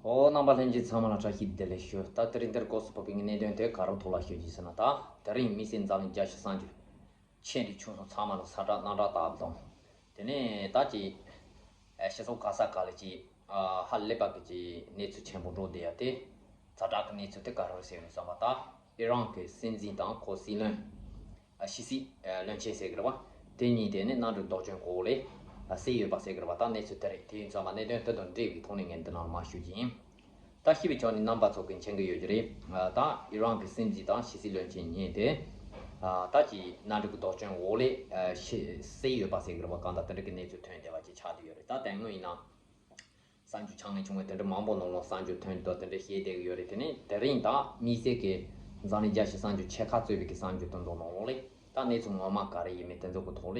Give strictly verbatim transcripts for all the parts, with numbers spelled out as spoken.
ཨོ། རྣམ་པ་ལྷན་རྒྱས་ཚང་མ་ལ་བཀྲ་ཤིས་བདེ་ལེགས་ཞུ། ད་དེ་རིང་འདིར་སྐོར་སུ་ཕོག་པའི་གནད་དོན་དེ་ག་རུ་ཐོག་ལ་ཞུ་རྒྱུ་ཟེར་ན། ད་དེ་རིང་དམིགས་བསལ་འཛམ་གླིང་རྒྱལ་སྤྱི་གསར་འགྱུར་ཆེ་འབྲིང་ཆུང་གསུམ་ཚང་མ་ལ་ས་བསྒྲགས་གནང་བསྒྲགས་བཏབ་དང་། དེ་ནས་ད་ཅི་ཨ་སྤྱི་ཚོགས་ག་ས་ག་ལ་ཅི་ཨ་ཧ་ལས་པ་གི་ཅི་གནས་ཚུལ་ཆེན་པོ་འགྲོ་བསྡད་ཡ་དེ། ཛ་དྲག་གི་གནས་ཚུལ་དེ་ག་རེ་རེད་ཟེར་ནས་བསམ་པ། ད་ཨི་རན་གི་སྲིད་འཛིན་དང་ཁོ་སྲིད་བློན། ཨ་ཕྱི་སྲིད་ཨ་བློན་ཆེན་ཟེར་གི་རེད་བ། དེ་གཉིས་དེ་ནི་གནམ་གྲུ་བདག་སྐྱོང་འོག་ལ་ཨ་བསད་ཡོད་པ་ཟེར་གི་རེད་བ། ད་གནས་ཚུལ་དེ་རེད། དེ་ཡིན་ཙང་མ་གནད་དོན་དེ་དང་འབྲེལ་བའི་ཐོག་ནས་ངས་འདི་ནང་མར་ཞུ་རྒྱུ་ཡིན། ད་ཤེས་པའི་ཕྱོགས་ནས་རྣམ་པ་ཚོ་གི་མཁྱེན་གི་ཡོད་ཀྱི་རེད། ཨ་ད་ཨི་རན་གི་སྲིད་འཛིན་དང་ཕྱི་སྲིད་བློན་ཆེན་གཉིས་དེ་ཨ་ད་ཅི་གནམ་གྲུ་གི་བདག་སྐྱོང་འོག་ལ་ཨ་ཤི་བསད་ཡོད་པ་ཟེར་གི་རེད་བ། གང་ལྟར་དེ་འདྲ་གི་གནས་ཚུལ་ཐོན་བསྡད་པ་ཅིག་ཆགས་བསྡད་ཡོད་རེད། ད་དེ་སྔོན་ཡིན་ན། གསར་འགྱུར་ཆ་ངེས་བྱུང་བའི་དེ་འདྲ་མང་པོ་ནང་ལོགས་གསར་འགྱུར་ཐོན་འདུག་དེ་འདྲ་བཤད་བསྡད་ཀྱི་ཡོད་རེད། དེ་ནས་དེ་རིང་ད་དམིགས་བསལ་གྱི་འཛམ་གླིང་རྒྱལ་སྤྱིའི་གསར་འགྱུར་ཆེ་ཁག་གཙོས་པའི་གི་གསར་འགྱུར་དེ་ཚོ་ནང་ལོགས་ལ་ད་གནས་ཚུལ་ངོ་མ་ག་རེ་ཡིན་མིན་དེ་ཚོ་གི་ཐོག་ལ་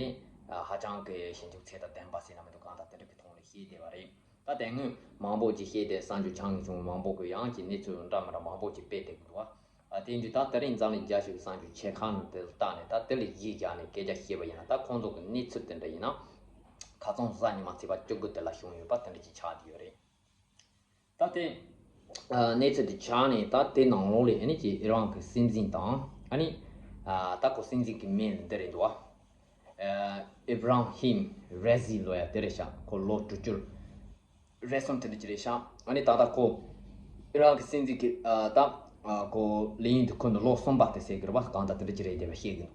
ཨ་ཧ་ཅང་གི་ཞིབ་འཇུག་ཚད་དང་ལྡན་པ་ཟེར་ན་མི་འདུག་གང་ལྟར་དེ་འདྲ་གི་ཐོག་ལ་བཤད་བསྡད་པ་རེད། ད་དེ་སྔོན་མང་པོ་ཅིག་བཤད་དེ་གསར་འགྱུར་ཆ་ངེས་བྱུང་བའི་མང་པོ་གི་ཡང་གི་གནས་ཚུལ་འདྲ་མི་འདྲ་མང་པོ་ཅིག་སྤེལ་བསྡད་ཀྱི་འདུག་བ། ཨ་དེ་འདྲ་ད་དེ་རིང་འཛམ་གླིང་རྒྱལ་སྤྱིའི་གསར་འགྱུར་ཆེ་ཁག་ནང་དེ་ལ་བལྟས་ནས། ད་དེ་ལ་གཞི་བཞག་ནས་སྐད་ཆ་བཤད་པ་ཡིན་ན། ད་ཁོང་ཚོ་གི་གནས་ཚུལ་དེ་འདྲ་ཡིན་ན། ཁ་སང་གཟའ་ཉི་མ་ཚེས་པ་བཅུ་དགུ་དེ་ལ་བྱུང་ཡོད་པ་དེ་འདྲ་ཅིག་ཆགས་བསྡད་ཡོད་རེད། ད་དེ་ཨ་གནས་ཚུལ་དེ་ཆགས་ནས། ད་དེ་ནང་ལོགས་ལ་ཨ་ནི་ཅིག་ཨི་རན་གི་སྲིད་འཛིན་དང་། ཨ་ནི་ཨ་ད་ཁོ་སྲིད་འཛིན་གི་མིང་འདི་རེད་འདུག་བ། ཨ་ཨི་བྷ་ར་ཧིམ་རེ་ཟི་ལབ་ཡ་དེ་རེད་ཤག་ཁོ་ལོ་དྲུག་ཅུ་རེ་གསུམ་དེ་འདྲ་ཅིག་རེད་ཤག་ཨ་ནི་ད་ལྟ་ཁོ་ཨི་རན་གི་སྲིད་འཛིན་གི་ཨ་ད་ཨ་ཁོ་ལས་ཡུན་དེ་ཁོ་ནི་ལོ་གསུམ་པ་དེ་ཟེར་གི་རེད་བ། གང་ལྟར་དེ་འདྲ་ཅིག་རེད་བསྡད་པ་བཤད་གི་འདུག་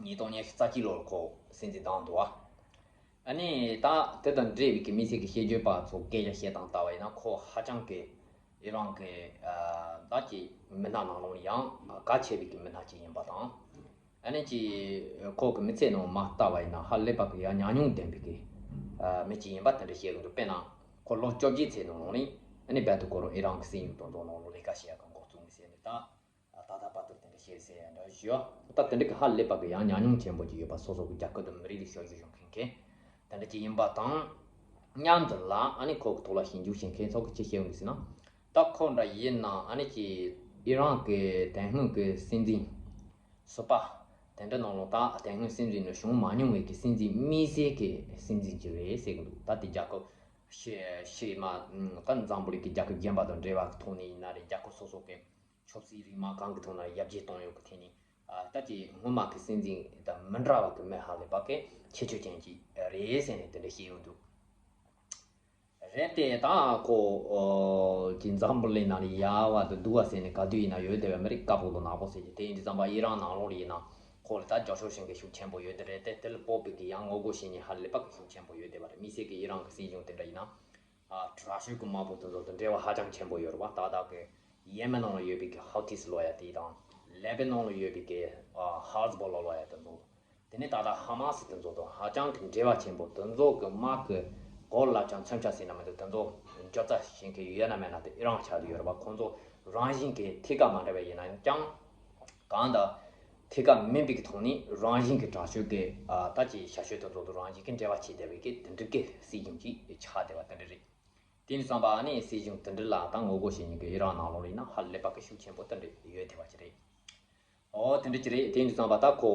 ཉིས་སྟོང་ཉི་ཤུ་རྩ་གཅིག་ལོར་ཁོ་སྲིད་འཛིན་བདམས་འདུག་བ། ཨ་ནི་ད་དེ་དང་འབྲེལ་བའི་གི་དམིགས་བསལ་གི་དཔྱད་བརྗོད་པ་ཚོ་སྐད་ཆ་བཤད་སྟངས་ལྟ་བ་ཡིན་ན། ཁོ་ཧ་ཅང་གི་ཨི་རན་གི་ཨ་ད་ཀྱི་མི་སྣ་ནང་ལོགས་ཡང་གལ་ཆེ་བའི་གི་མི་སྣ་ཅིག་ཡིན་པ་དང་། ཨ་ནི་ཀྱི་ཁོ་གི་མི་ཚེ་ནང་མ་ལྟ་བ་ཡིན་ན་ཧ་ལས་པ་གི་ཡང་ཉམས་མྱོང་ལྡན་པའི་གི་ཨ་མི་ཅིག་ཡིན་པ་དེ་འདྲ་བཤད་གི་འདུག་དཔེར་ན་ཁོ་ལོ་བཅོ་བརྒྱད་ཚེ་ནང་ལོགས་ནས་ཨ་ནི་རྦད་དེ་ཁོ་རང་ཨི་རན་གི་སྲིད་གཞུང་དེ་ཚོ་ནང་ལོགས་ལས་ཀ་བྱེད་ཡ་གི་འགོ་བཙུགས་ནས་ཟེར་ནས། ད་ད་ལྟ་བར་དུ་དེ་འདྲ་བཤད་ཟེར་ཡ་འདྲ་ཞུ། ད་དེ་འདྲ་གི་ཧ་ལས་པ་གི་ཡང་ཉམས་མྱོང་ཆེན་པོ་ཅིག་ཡོད་པ། སོ་སོ་གི་རྒྱལ་ཁབ་དང་མི་རིགས་ལ་ཞབས་ཞུ་ཞུ་མཁན་མཁན་དེ་འདྲ་ཅིག་ཡིན་པ་དང་མཉམ་དུ་ལ། ཨ་ནི་ཁོ་གི་ཐོག་ལ་ཞིབ་འཇུག་བྱེད་མཁན་ཚོ་གི་ཅི་བཤད་ཡོང་གི་ཟེར་ན། ད་ཁོ་འདྲ་ཡིན་ན་ཨ་ནི་ཀྱི་ཨི་རན་གི་དེ་སྔོན་གི་སྲིད་འཛིན་ཟུར་པ་དེ་འདྲ་ནང་ལོགས། ད་དེ་སྔོན་སྲིད་འཛིན་ནས་བྱུང་མ་མྱོང་བའི་གི་སྲིད་འཛིན་དམིགས་བསལ་གི་སྲིད་འཛིན་ཅིག་རེད་ཟེར་གི་འདུག་ད་དེ་རྒྱལ་ཁབ་ཕྱི་ཕྱི་མ་ད་འཛམ་བུ་གླིང་གི་རྒྱལ་ཁབ་གཞན་པ་དང་འབྲེལ་བ་གི་ཐོག་ནས་ཡིན་ན་རེད། རྒྱལ་ཁབ་སོ་སོ་གི་ཆབ་སྲིད་རིག་དམག་གང་གི་ཐོག་ན་ཡར་རྒྱས་གཏོང་ཡོང་གི་ཐད་ནས། ཨ་ད་ཀྱི་སྔོན་མ་གི་སྲིད་འཛིན་དང་མི་འདྲ་བ་གི་མི་ཧ་ལས་པ་གི་ཁྱད་ཆོས་ཅན་ཅིག་རེད་ཟེར་ནས་དེ་འདྲ་བཤད་ཡོང་འདུག་རེད་དེ། ད་ཁོ་ཨོ་ཀྱི་འཛམ་བུ་གླིང་ནང་ལ་ཡག་པ་དང་སྡུག་པ་ཟེར་ནས་ག་དུས་ཡིན་ན་ཡོད་བསྡད་པའི་མི་རིགས་དཀར་པོ་དང་ནག་པོ་ཟེར་གྱི། དེ་ཡིན་དུས་ཙམ་པ་ཨི་རན་ནང་ལོགས་ལ་ཡིན་ན་ཁོ་ལ་ད་རྒྱབ་སྐྱོར་བྱེད་མཁན་ཤུགས་ཆེན་པོ་ཡོད་དེ་རེད་དེ། དེ་ལ་སྤོབས་པའི་གི་ཡང་ངོ་རྒོལ་བྱེད་མཁན་ཧ་ལས་པ་གི་ཤུགས་ཆེན་པོ་ཡོད་བསྡད་པ་རེད། དམིགས་བསལ་གི་ཨི་རན་གི་སྲིད་གཞུང་དེ་འདྲ་ཡིན་ན། ཨ་དྲག་ཤོས་ཀྱི་དམག་དཔུང་དེ་ཚོ་དང་འབྲེལ་བ་ཧ་ཅང་ཆེན་པོ་ཡོད་རེད་བ། ད་ལྟ་གི་ཡེ་མེན་ནང་ལ་ཡོད་པའི་གི་ཧའུ་ཐིས་ལབ་ཡ་དེ་དང་། ལེ་པེ་ནོན་ལ་ཡོད་པའི་གི་ཨ་ཧ་ཟི་བོ་ལ་ལབ་ཡ་དེ་ཚོ། དེ་ནས་ད་ལྟ་ཧ་མ་སི་དེ་ཚོ་དང་ཧ་ཅང་གི་འབྲེལ་བ་ཆེན་པོ། དེ་ཚོ་གི་དམག་གི་གོ་ལ་ཅང་མཚོན་ཆ་ཟེར་ན་མི་འདུག་དེ་ཚོ་འཇོག་རྩ་བྱེད་མཁན་ཡོད་ན་མེད་ན་དེ་ཨི་རན་ཆགས་ཀྱི་ཡོད་རེད་བ། ཁོང་ཚོ་རང་བཞིན་གྱི་ཐད་ཀར་མ་འདྲ་བ་ཡིན་ན་ཡང་ཀྱང་། གང་ལྟར་ཐད་ཀར་མིན་པའི་གི་ཐོག་ནས་རང་བཞིན་གྱི་དྲག་ཤོས་ཀྱི་ཨ་ད་ཅི་ཤ་ཤོས་དེ་ཚོ་དང་རང་བཞིན་གྱི་འབྲེལ་བ་བྱེད་བསྡད་པའི་གི་དེ་འདྲ་གི་སྲིད་གཞུང་ཅིག་ཆགས་བསྡད་པ་དེ་འདྲ་རེད། དེ་ནས་བསམ་པ་ཨ་ནི་སྲིད་གཞུང་དེ་འདྲ་ལ་ད་ངོ་རྒོལ་བྱེད་མཁན་གྱི་ཨི་རན་ནང་ལོགས་ཡིན་ན་ཧ་ལས་པ་གི་ཤུགས་ཆེན་པོ་དེ་འདྲ་ཡོད་བསྡད་པ་ཅིག་རེད། ཨོ་དེ་འདྲ་ཅིག་རེད། དེ་ནས་བསམ་པ་ད་ཁོ་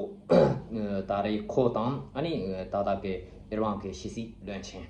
ད་རེས་ཁོ་དང་ཨ་ནི་ད་ལྟ་གི་ཨི་རན་གི་ཕྱི་སྲིད་བློན་ཆེན་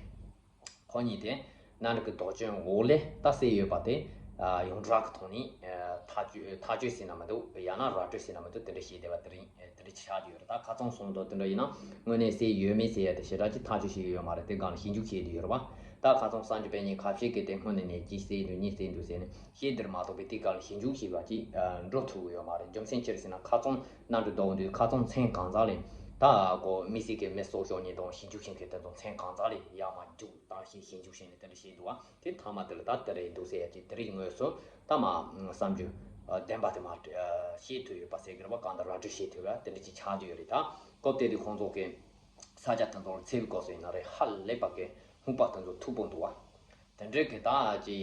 ཁོ་གཉིས་དེ་གནམ་གྲུ་གི་བདག་སྐྱོང་འོག་ལས་ད་བསད་ཡོད་པ་དེ་ཨ་ཡོངས་གྲགས་ཀྱི་ཐོག་ནས་ཨ་ཐག་གཅོད་ཐག་གཅོད་ཟེར་ན་མི་འདུག་ཡང་ན་ར་སྤྲོད་ཟེར་ན་མི་འདུག་དེ་འདྲ་བྱས་བསྡད་པ་དེ་རིང་དེ་འདྲ་ཆགས་ཀྱི་ཡོད་རེད། ད་ཁ་སང་སོང་དུས་དེ་འདྲ་ཡིན་ན་དངོས་གནས་བསད་ཡོད་མེད་ཟེར་ཡ་དེ་ཞེ་དྲག་ཅིག་ཐག་གཅོད་བྱེད་ཀྱི་ཡོད་མ་རེད། དེ་སྒང་ལ་ཞིབ་འཇུག་བྱེད་བསྡད་ཡོད་རེད་བ། ད་ཁ་སང་གསར་འགྱུར་སྤེལ་མཁན་ཁ་ཤས་ཀྱིས་དེ་སྔོན་ནས་ནས་ཅི་བསད་འདུག་གཉིས་བསད་འདུག་ཟེར་ནས་བཤད་བསྡད་མ་གཏོགས་པའི་དེ་སྒང་ལ་ཞིབ་འཇུག་བྱས་པ་ཅིག་ཨ་འགྲོ་ཐུབ་ཀྱི་ཡོད་མ་རེད། རྒྱུ་མཚན་ཅི་རེད་ཟེར་ན་ཁ་སང་གནམ་གྲུ་བདའ་འོང་དུས་ཁ་སང་མཚན་གང་ཟག་ལ་ད་གོ་དམིགས་བསལ་གྱི་མི་གསོ་སྐྱོང་མཁན་དང་ཞིབ་འཇུག་བྱེད་མཁན་དེ་ཚོ་མཚན་གང་ཟག་ལ་ཡར་མར་རྒྱུགས་བཏང་བྱས་ཞིབ་འཇུག་བྱས་ནས་དེ་འདྲ་བྱས་འདུག་བ། དེ་མཐའ་མ་དེ་ལ་ད་དེ་རེད་འདུག་ཟེར་ཡ་ཅིག་དེ་རིང་དངོས་སུ་ད་མ་བསམ་རྒྱུ་ཨ་བདེན་པ་དེ་མ་ཨ་ཤེས་ཐུབ་ཡོད་པ་ཟེར་གི་རེད་བ། གང་ལྟར་ར་སྤྲོད་བྱེད་ཐུབ་ཡ་དེ་འདྲ་ཅིག་ཆགས་ཀྱི་ཡོད་རེད། ད་སྐབས་དེ་དུས་ཁོང་ཚོ་གི་ས་ཆ་དེ་ཚོ་ལ་འཚོལ་བའི་སྐབས་སུ་ཡིན་ན་རེད། ཧ་ལས་པ་གི་སྨུག་པ་དེ་ཚོ་མཐུག་པོ་འདུག་བ། དེ་འདྲའི་གི་ད་ཅི་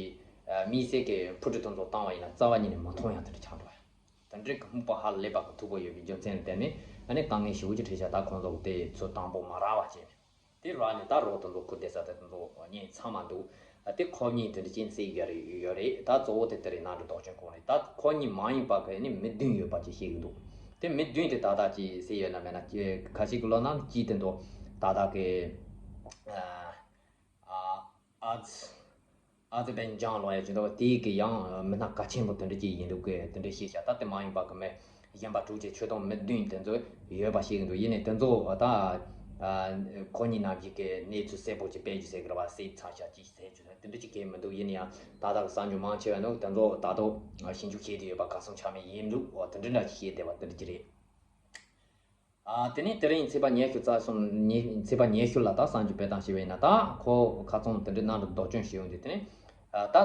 ཨ་དམིགས་བསལ་གི་འཕུར་གྲུ་དེ་ཚོ་བཏང་བ་ཡིན་ན་རྩ་བ་ཉིད་ནས་མ་མཐོང་ཡ་དེ་འདྲ་ཆགས་འགྲོ་བ། དེ་འདྲའི་གི་སྨུག་པ་ཧ་ལས་པ་གི་མཐུག་པོ་ཡོད་པའི་རྒྱུ་མཚན་ལ་བརྟེན་ནས་ཨ་ནི་དཀའ་ངལ་ཞེ་པོ་ཅིག་འཕྲད་ཤག་ད་ཁོང་ཚོ་གི་དེ་ཚོ་དང་པོ་མ་རག་པ་བྱས་ནས། དེ་རག་ནས་ད་རོགས་དེ་ཚོ་ཁུར་བསྡད་ས་དེ་ཚོ་གཉིས་ཚང་མ་འདུག་ཨ་དེ་ཁོ་གཉིས་དེ་འདྲ་ཅན་བསད་ཡོད་རེད་ཡོད་རེད། ད་གཙོ་བོ་དེ་དེ་རེད། གནམ་གྲུ་བདག་སྐྱོང་ཁོ་རེད། ད་ཁོ་གཉིས་མ་ཡིན་པ་གི་ནི་མི་བདུན་ཡོད་པ་ཅིག་བཤད་ཀྱི་འདུག་དེ་མི་བདུན་དེ་ད་ལྟ་ཅིག་བསད་ཡོད་ན་མེད་ན་ཅིག་ཁ་ཤས་ཀྱི་ལོ་ན་གཅིག་དེ་འདུག་ད་ལྟ་གི་ཨ་ཨ་ཨ་ ཨ་ཛི་བན་ཇང་ལོ་ཡ་ཅིག་འདུག་དེའི་གི་ཡང་མི་སྣ་གལ་ཆེན་པོ་དེ་འདྲ་ཅིག་ཡིན་འདུག་གི་དེ་འདྲ་ཤེས་བྱ། ད་དེ་མ་ཡིན་པ་གི་མི་གཞན་པ་དྲུག་ཅིག་ཆོས་དུང་མི་བདུན་དེ་ཚོ་ཡོད་པ་ཤེས་གི་འདུག་ཡིན་ནའི་དེ་ཚོ་ད་ཁོ་གཉིས་རྣམས་ཀྱི་གི་གནས་ཚུལ་གསལ་པོ་ཅིག་སྤེལ་རྒྱུ་ཟེར་གི་རེད་བ། གསལ་ཚར་ཤག་ཅིག་ཟེར་རྒྱུ་དེ་འདྲ་ཅིག་གི་མི་འདུག་ཡིན་ནའི་ཡང་ད་ལྟ་གི་གསར་འགྱུར་མང་ཆེ་བ་ནི་དེ་ཚོ་ད་དུང་ཞིབ་འཇུག་བྱེད་དུ་ཡོད་པ་ག་སོང་ཆ་མེད་ཡིན་འདུག་འོ་དེ་འདྲ་འདྲ་ཅིག་བཤད་བསྡད་པ་དེ་འདྲ་ཅིག་རེད། ཨ། དེ་ནས་དེ་རིང་ཚེས་པ་ཉི་ཤུ་རྩ་གསུམ་ཉི་ཚེས་པ་ཉི་ཤུ་ལ་ད་གསར་འགྱུར་སྤེལ་སྟངས་བྱས་པ་ཡིན་ན། ད་ཁོ་ཁ་ཚང་དེ་འདྲའི་གནམ་གྲུ་ལྡོག་སྐྱོན་བྱས་ཡོང་དུས་དེ་ནས་ཨ། ད་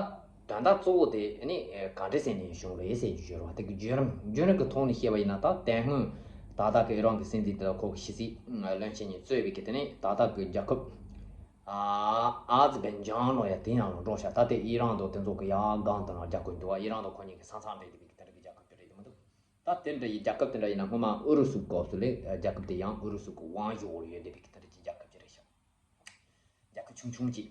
དོན་དག་གཙོ་བོ་དེ་ནི་ག་འདྲ་ཟེར་ནས་བྱུང་རེད་ཟེར་རྒྱུ་ཡོད་རེད་བ། དེ་གི་བརྒྱུད་རིམ་བརྒྱུད་རིམ་གི་ཐོག་ནས་བཤད་པ་ཡིན་ན། ད་དེ་སྔོན་ད་ལྟ་གི་ཨི་རན་གི་སྲིད་འཛིན་དེ་དང་ཁོ་གི་ཕྱི་སྲིད་བློན་ཆེན་གཉིས་གཙོས་པའི་གི་དེ་ནས་ད་ལྟ་གི་རྒྱལ་ཁབ་ཨ། ཨ་ཛི་བན་ཇང་ལོ་ཡ་དེ་ཡང་ལ་འགྲོ་ཤག་ད་དེ་ཨི་རན་དང་དེ་ཚོ་གི་ཡ་སྒང་དེ་ན་རྒྱག་གི་འདུག་བ། ཨི་རན་དང་ཁོ་གཉིས་གི་ས་མཚམས་འབྲེལ་བསྡད་པའི་གི་དེ་འདྲ་གི་རྒྱལ་ཁབ་ཅིག་རེད་དེ་མི་འདུག་ད་དེ་འདྲ་ཡི་རྒྱལ་ཁབ་དེ་འདྲ་ཡིན་ན་སྔོན་མ་ཨུ་རུ་སུའི་སྐབས་སུ་ལས་རྒྱལ་ཁབ་དེ་ཡང་ཨུ་རུ་སུ་གི་དབང་ཤུགས་འོག་ལ་ཡོད་བསྡད་པའི་གི་དེ་འདྲ་གྱི་རྒྱལ་ཁབ་ཅིག་རེད་ཤག་རྒྱལ་ཁབ་ཆུང་ཆུང་ཅིག་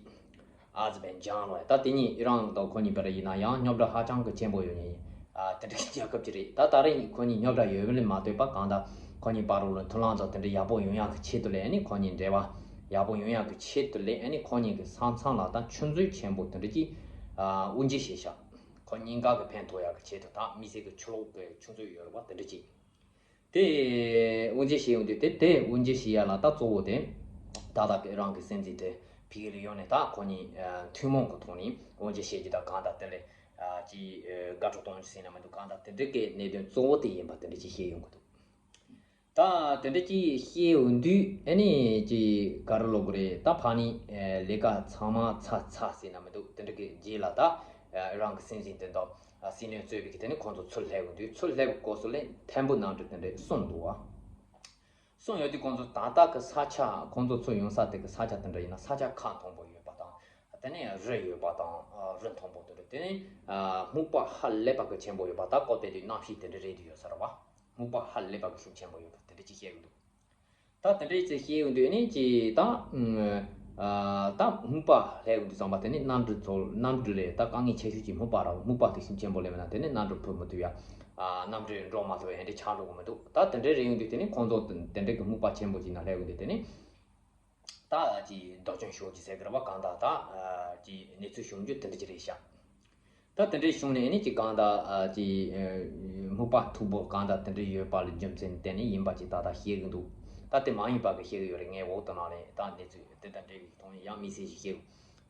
ཨ་ཛི་བན་ཇང་ལོ་ཡ། ད་དེ་གཉིས་ཨི་རན་དང་ཁོ་གཉིས་བར་ཡིན་ན་ཡང་རྙོག་དྲ་ཧ་ཅང་གི་ཆེན་པོ་ཡོད་ནི། ཨ། དེ་འདྲ་གི་རྒྱལ་ཁབ་ཅིག་རེད། ད་ད་རེས་ཁོ་གཉིས་རྙོག་དྲ་ཡོད་པ་ལས་མ་ལྟོས་པ་གང་ལྟར་ཁོ་གཉིས་བར་ལ་མཐུན་ལམ་དང་དེ་འདྲ་ཡག་པོ་ཡོང་ཡག་གི་ཆེད་དུ་ལས་ཨ་ནི་ཁོ་གཉིས་འབྲེལ་བ་ཡག་པོ་ཡོང་ཡག་གི་ཆེད་དུ་ལས་ཨ་ནི་ཁོ་གཉིས་ཀྱི་ས་མཚམས་ལ་ད་ཆུ་མཛོད་ཆེན་པོ་དེ་འདྲ་ཅིག་ཨ། དབུ་འབྱེད་བྱས་ཤག་ཁོ་གཉིས་ཀ་གི་ཕན་ཐོགས་ཡག་གི་ཆེད་དུ། ད་དམིགས་བསལ་གྱི་ཆུ་ལོག་གི་ཆུ་མཛོད་ཡོད་རེད་པ། དེ་འདྲ་ཅིག་དེ་དབུ་འབྱེད་བྱས་ཡོང་དུས་དེ་དེ་དབུ་འབྱེད་བྱེད་ཡ་ལ་ད་གཙོ་བོ་དེ་ད་ལྟ་གི་ཨི་རན་གི་སྲིད་འཛིན་དེ་ཕ་གི་ལ་ཡོང་ནས་ད་ཁོ་གཉིས་ཨ། ཐུན་མོང་གི་ཐོག་ནས་དབུ་འབྱེད་བྱེད་རྒྱུ་དང་གང་ལྟར་དེ་ལས་ཨ། ཅིག་ཨ། དགའ་སྤྲོ་གཏོང་རྒྱུ་ཟེར་ན་མི་འདུག་གང་ལྟར་དེ་འདྲ་གི་གནད་དོན་གཙོ་བོ་དེ་ཡིན་པ་དེ་འདྲ་ཅིག་བཤད་ཡོང་གི་འདུག་ད་དེ་འདྲ་ཅིག་བཤད་ཡོང་དུས་ཨ་ནི་ཅིག་ག་རེ་ལབ་དགོས་རེད། ད་ཕར་ནས་ཨ། ལས་ཀ་ཚང་མ་ཚར་ཚར་ཟེར་ན་མི་འདུག་དེ་འདྲ་གི་རྗེས་ལ་ད་ཨ། ཨི་རན་གི་སྲིད་འཛིན་དེ་དང་ཨ། སྲིད་བློན་གཙོས་པའི་གི་དེ་ནི་ཁོང་ཚོ་ཚུར་སླེབས་ཡོང་དུས། ཚུར་སླེབས་པའི་སྐབས་སུ་ལས་ཐེར་འབུམ་གནམ་གྲུ་དེ་འདྲ་གསུངས་འདུག་བ། གསུངས་ཡོད་དུས་ཁོང་ཚོ་ད་ལྟ་གི་ས་ཆ། ཁོང་ཚོ་ཚུར་ཡོང་ས་དེ་གི་ས་ཆ་དེ་འདྲ་ཡིན་ན་ས་ཆ་ཁ་མཐོན་པོ་ཡོད་པ་དང་། དེ་ནས་རི་ཡོད་པ་དང་། ཨ། རི་མཐོན་པོ་དེ་འདྲ། དེ་ནས་ཨ། སྨུག་པ་ཧ་ལས་པ་གི་ཆེན་པོ་ཡོད་པ། ད་བཀོད་པའི་དུས་གནམ་གཤིས་དེ་འདྲ་རེད་དུ་ཡོད་ས་རེད་བ། སྨུག་པ་ཧ་ལས་པ་གི་ཤུགས་ཆེན་པོ་ཡོད་པ་དེ་འདྲ་ཅིག་བཤད་གི་འདུག་ད་དེ་འདྲ་ཅིག་བཤད་ཡོང་དུས་ནི་ཅིག་ད་ཨ། ད་སྨུག་པ་སླེབས་ཡོང་དུས་ཙམ་པ་དེ་ནི་གནམ་གྲུ་ཚོ། གནམ་གྲུ་ལས་ད་དཀའ་ངལ་ཆེ་ཤོས་ཅིག་སྨུག་པ་རེད། སྨུག་པ་དེ་ཤུགས་ཆེན་པོ་སླེབས་ན་དེ་ནི་གནམ་གྲུ་འཕུར་མི་ཐུབ་ཡ། ཨ། གནམ་གྲུ་འགྲོ་མ་ཐུབ་ཡ་དེ་འདྲ་ཆགས་འགྲོ་གི་མི་འདུག་ད་དེ་འདྲ་རེད་ཡོང་དུས་དེ་ནི་ཁོང་ཚོ་དེ་འདྲ་གི་སྨུག་པ་ཆེན་པོ་ཅིག་ནང་སླེབས་ཡོང་དུས་དེ་ནི། ད་ཅིག་ལྡོག་སྐྱོན་ཤོར་རྒྱུ་ཟེར་གི་རེད་བ། གང་ལྟར་ད་ཨ། ཅིག་གནས་ཚུལ་བྱུང་རྒྱུ་དེ་འདྲ་ཅིག་རེད་ཤག་ད་དེ་འདྲ་བྱུང་ནས་ཨ་ནི་ཅིག་གང་ལྟར་ཨ། ཅིག་ཨ། སྨུག་པ་མཐུག་པོ་གང་ལྟར་དེ་འདྲ་ཡོད་པ་ལ་རྒྱུ་མཚན་བརྟེན་ནས་ཡིན་པ་ཅིག་ད་ལྟ་བཤད་གི་འདུག་ད་དེ་མ་ཡིན་པ་གི་བཤད་གི་ཡོད་རེད། ངས་འོག་ཏུ་ནང་ལས་ད་གནས་ཚུལ་དེ་དང་འབྲེལ་བའི་ཐོག་ནས་ཡང་དམིགས་བསལ་ཞིག་བཤད་གི།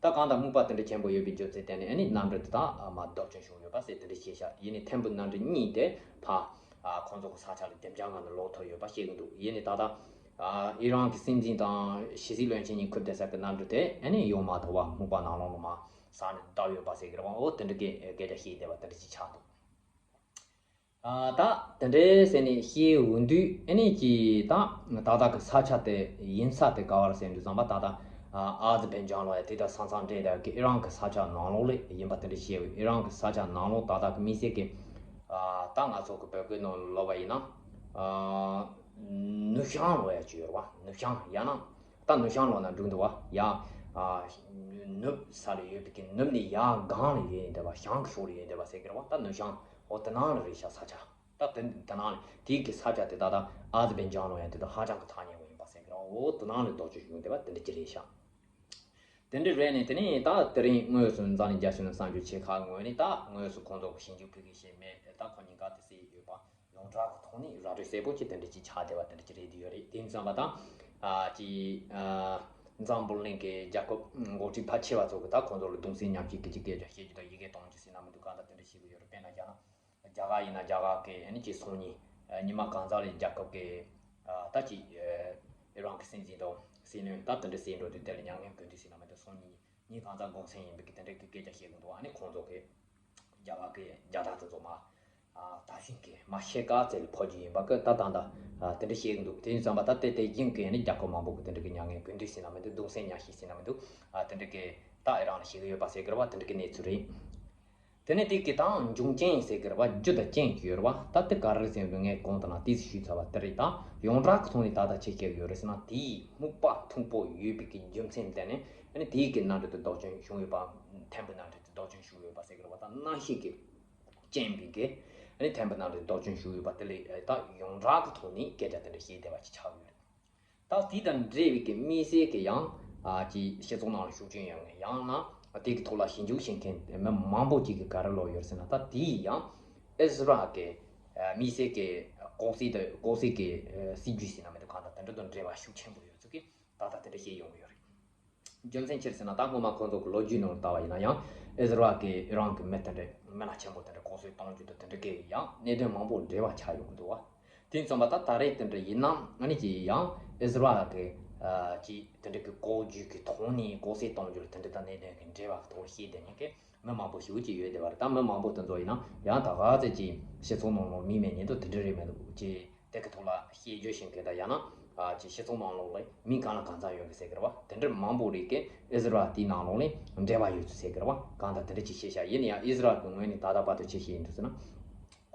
ད་གང་ལྟར་སྨུག་པ་དེ་འདྲ་ཆེན་པོ་ཡོད་པའི་རྒྱུ་མཚན་བརྟེན་ནས་ཨ་ནི་གནམ་གྲུ་དེ་དག་ཨ། མར་ལྡོག་སྐྱོན་བྱུང་ཡོད་པ་ཟེར་དེ་འདྲ་བཤད་ཤག་ཡིན་ནའི་ཐེར་འབུམ་གནམ་གྲུ་གཉིས་དེ་ཕར་ཨ། ཁོང་ཚོ་གི་ས་ཆ་ལ་སྡེབ་སྦྱོར་ངང་ནས་ལོག་ཐུབ་ཡོད་པ་བཤད་གི་འདུག་ཡིན་ནའི་ད་ལྟ་ཨ། ཨི་རན་གྱི་སྲིད་འཛིན་དང་ཕྱི་སྲིད་བློན་ཆེན་གཉིས་འཁུར་བསྡད་ས་གི་གནམ་གྲུ་དེ་ཨ་ནི་ཡོང་མ་ཐུབ་པ། སྨུག་པ་ནང་ལོགས་ལ་མར་ས་ནས་བརྡབས་ཡོད་པ་ཟེར་གི་རེད་བ། འོ་དེ་འདྲ་གི་སྐད་ཆ་བཤད་བསྡད་པ་དེ་འདྲ་ཅིག་ཆགས་འདུག་ཨ། ད་དེ་འདྲ་ཟེར་ནས་བཤད་ཡོང་དུས་ཨ་ནི་ཅིག་ད་ད་ལྟ་གི་ས་ཆ་དེ་ཡིན་ས་དེ་ག་བ་རེད་ཟེར་དུས་ཙམ་པ། ད་ལྟ་ཨ། ཨ་ཛི་བན་ཇང་ལོ་ཡ་དེ་དང་ས་མཚམས་འབྲེལ་བསྡད་ཀྱི་ཨི་རན་གྱི་ས་ཆ་ནང་ལོགས་ལ་ཡིན་པ་དེ་འདྲ་བཤད་ཡོད། ཨི་རན་གྱི་ས་ཆ་ནང་ལོགས་ད་ལྟ་གི་དམིགས་བསལ་གྱི་ཨ། ད་ང་ཚོ་གི་བོད་སྐད་ནང་ལབ་པ་ཡིན་ན་ཨ། ནུབ་བྱང་ལོ་ཡ་ཅིག་ཡོད་རེད་བ། ནུབ་བྱང་ཡང་ན་ད་ནུབ་བྱང་ལོ་ན་འགྲིག་འདུག་བ། ཡ་ཨ། ནུབ་ས་ལ་ཡོད་པའི་གི་ནུབ་ནས་ཡར་སྒང་ལ་ཡོད་བསྡད་པ། བྱང་གི་ཕྱོགས་ལ་ཡོད་བསྡད་པ་ཟེར་གི་རེད་བ། ད་ནུབ་བྱང་འོ་དེ་ནང་ལ་རེད་ཤག་ས་ཆ། ད་དེ་དེ་ནང་ལ་དེའི་གི་ས་ཆ་དེ་ད་ལྟ་ཨ་ཛི་བན་ཇང་ལོ་ཡ་དེ་དང་ཧ་ཅང་གི་ཐག་ཉེ་བོ་ཡིན་པ་ཟེར་གི་རེད་བ། འོ་དེ་ནང་ལ་ལྡོག་སྐྱོན་བྱུང་བསྡད་པ་དེ་འདྲ་ཅིག་རེད་ཤག་དེ་འདྲ་རེད་ནས་དེ་ནས་ད་དེ་རིང་དངོས་སུ་འཛམ་གླིང་རྒྱ་ཁྱོན་ནས་གསར་འགྱུར་ཆེ་ཁག་ངོས་ནས་ད་དངོས་སུ་ཁོང་ཚོ་གི་ཞིབ་འཇུག་ཕ་གི་བྱས་མེད། ད་ཁོ་གཉིས་ཀ་དེ་སྲིད་ཡོད་པ་ཡོངས་གྲགས་ཀྱི་ཐོག་ནས་ར་སྤྲོད་གསལ་པོ་ཅིག་དེ་འདྲ་ཅིག་ཆགས་བསྡད་པ་དེ་འདྲ་ཅིག་རེད་དུ་ཡོད་རེད། དེ་ཡིན་ཙམ་པ་ད་ཨ་ཅིག་ཨ་འཛམ་བུ་གླིང་གི་རྒྱལ་ཁབ་འགོ་ཁྲིད་ཕལ་ཆེ་བ་ཚོ་གི་ད་ཁོང་ཚོ་ལ་གདུང་སེམས་མཉམ་སྐྱེད་ཀྱི་ཅིག་སྐད་ཆ་བཤད་རྒྱུ་དང་ཡི་གེ་གཏོང་རྒྱུ་ཟེར་ན་མི་འདུག་གང་ལྟར་དེ་འདྲ་བྱེད་ཀྱི་ཡོད་རེད། དཔེར་ན་རྒྱ་ནག་རྒྱ་གར་ཡིན་ན་རྒྱ་གར་གི་ཨ་ནི་ཅིག་སང་ཉིན་ཨ་ཉི་མ་གང་ཟག་ལ་རྒྱལ་ཁབ་ཀྱི་ཨ་ད་ཅིག་ཨ་ཨི་རན་གྱི་སྲིད་འཛིན་དང་སྲིད་བློན་ད་དེ་འདྲ་ཟེར་འགྲོ་དུས་དེ་ལ་མྱ་ངན་གུས་འདུད་ཟེར་ན་མི་འདུག་སང་ཉིན་ཉིན་གང་ཟག་གུང་སེང་ཡིན་པའི་གི་དེ་འདྲ་གི་སྐད་ཆ་བཤད་གི་འདུག་ཨ་ནི་ཁོང་ཚོ་གི་རྒྱ་གར་གི་རྒྱལ་དར་དེ་ཚོ་མར་ཨ་དར་ཤིང་གི་མར་ཕྱེད་ཀ་ཙམ་ལ་ཕབ་རྒྱུ་ཡིན་པ་གི་ད་ད་ད་ཨ་དེ་འདྲ་བཤད་གི་འདུག་དེ་ཡིན་ཙམ་པ་ད་དེ་དེ་བཞིན་གི་ཨ་ནི་རྒྱལ་ཁབ་མང་པོ་གི་དེ་འདྲ་གི་མྱ་ངན་གུས་འདུད་ཟེར་ན་མི་འདུག་གདུང་སེམས་མཉམ་སྐྱེད་ཟེར་ན་མི་འདུག་ཨ་དེ་འདྲ་གི་ད་ཨི་རན་ལ་བྱེད་གི་ཡོད་པ་ཟེར་གི་རེད་བ། དེ་འདྲ་གི་གནས་ཚུལ་རེད། དེ་ནས་དེ་གི་ད་འབྱུང་རྐྱེན་ཟེར་གི་རེད་བ། རྒྱུ་དང་རྐྱེན་གྱི་ཡོད་རེད་བ། ད་དེ་ག་རེ་ཟེར་ན་ངས་གོང་དུ་ན་ཏོག་ཙམ་ཞུས་ཚར་བ་དེ་རེད། ད་ཡོངས་གྲགས་ཀྱི་ཐོག་ནས་ད་ལྟ་ཆེ་ཆེ་གི་ཡོད་རེད་ཟེར་ན། དེའི་སྨུག་པ་མཐུག་པོ་ཡོད་པའི་གི་རྒྱུ་མཚན་བརྟེན་ནས་ཨ་ནི་དེའི་གི་གནམ་གྲུ་དེ་ལྡོག་སྐྱོན་བྱུང་ཡོད་པ། ཐེར་འབུམ་གནམ་གྲུ་དེ་ལྡོག་སྐྱོན་བྱུང་ཡོད་པ་ཟེར་གི་རེད་བ། ད་གནམ་གཤིས་ཀྱི་རྐྱེན་པས་གི་ཨ་ནི་ཐེར་འབུམ་གནམ་གྲུ་ལྡོག་སྐྱོན་བྱུང་ཡོད་པ་དེ་ལས་ད་ཡོངས་གྲགས་ཀྱི་ཐོག་ནས་སྐད་ཆ་དེ་འདྲ་བཤད་བསྡད་པ་ཅིག་ཆགས་ཡོད་རེད། ད་དེ་དང་འབྲེལ་བའི་གི་དམིགས་བསལ་གི་ཡང་ཨ་ཅིག་སྤྱི་ཚོགས་ནང་ལ་ཤུགས་རྐྱེན་ཡོང་ངེས། ཡང་ན་ དེ་གི་ཐོག་ལ་ཞིབ་འཇུག་བྱེད་མཁན་མི་མང་པོ་ཅིག་གིས་ག་རེ་ལབ་ཡོད་ཟེར་ན། ད་དེ་ཡང་ཨིས་ར་གི་ཨ་དམིགས་བསལ་གྱི་ལྐོག་ཟ་དེ་ལྐོག་ཟ་གི་ཨ་སྲིད་ཇུས་ཟེར་ན་མི་འདུག་གང་ལྟར་དེ་འདྲ་དང་འབྲེལ་བ་ཤུགས་ཆེན་པོ་ཡོད་ཚུལ་གྱི་ད་ལྟ་དེ་འདྲ་བཤད་ཡོང་གི་ཡོད་རེད། རྒྱུ་མཚན་ཅི་རེད་ཟེར་ན། ད་སྔོན་མ་ཁོང་ཚོ་གི་ལོ་རྒྱུས་ནང་ལྟ་བ་ཡིན་ན་ཡང་ཨིས་ར་གིས་ཨི་རན་གྱི་མི་དེ་འདྲ་མི་ལ་ཆེན་པོ་དེ་འདྲ་ལྐོག་ཟ་གཏོང་རྒྱུ་དང་དེ་འདྲ་གི་ཡང་གནད་དོན་མང་པོ་འབྲེལ་བ་ཆགས་ཡོང་གི་འདུག་བ། དེ་མཚོན་པ་ད་ད་རེས་དེ་འདྲ་ཡིན་ན་ཨ་ནི་ཅི་ཡང་ཨིས་ར་གི་ཨ་ཅི་དེ་འདྲ་གི་ལྐོག་ཇུས་ཀྱི་ཐོག་ནས་ལྐོག་ཟ་གཏོང་རྒྱུ་དེ་འདྲ་དང་གནད་དོན་གྱི་འབྲེལ་བ་གི་ཐོག་བཤད་བསྡད་མཁན་གྱི་མི་མང་པོ་ཞིག་ཅིག་ཡོད་བསྡད་པ་རེད། ད་མི་མང་པོ་དེ་ཚོ་ཡིན་ན་ཡང་ད་ག་ཚོད་ཅིག་སྤྱི་ཚོགས་ནང་ལ་མིང་མེད་མཁན་དང་དེ་འདྲ་རེད་མི་འདུག་ཅེས། དེ་གི་ཐོག་ལ་བཤད་རྒྱུ་བྱེད་མཁན་དང་ཡང་ན་ཨ་ཅིག་སྤྱི་ཚོགས་ནང་ལོགས་ལ་མི་གང་ལ་གང་འཚམ་ཡོད་གི་ཟེར་གི་རེད་བ། དེ་འདྲ་མང་པོ་རིགས་ཀྱིས་ཨིས་ར་ཨེལ་དེའི་ནང་ལོགས་ལ་འབྲེལ་བ་ཡོད་ཚུལ་ཟེར་གི་རེད་བ། གང་ལྟར་དེ་འདྲ་ཅིག་བཤད་བཞག་ཡིན་ན་ཡང་ཨིས་ར་ཨེལ་གི་ངོས་ནས་ད་ལྟ་བར་དུ་ཅི་བཤད་ཡིན་འདུག་ཟེར་ན།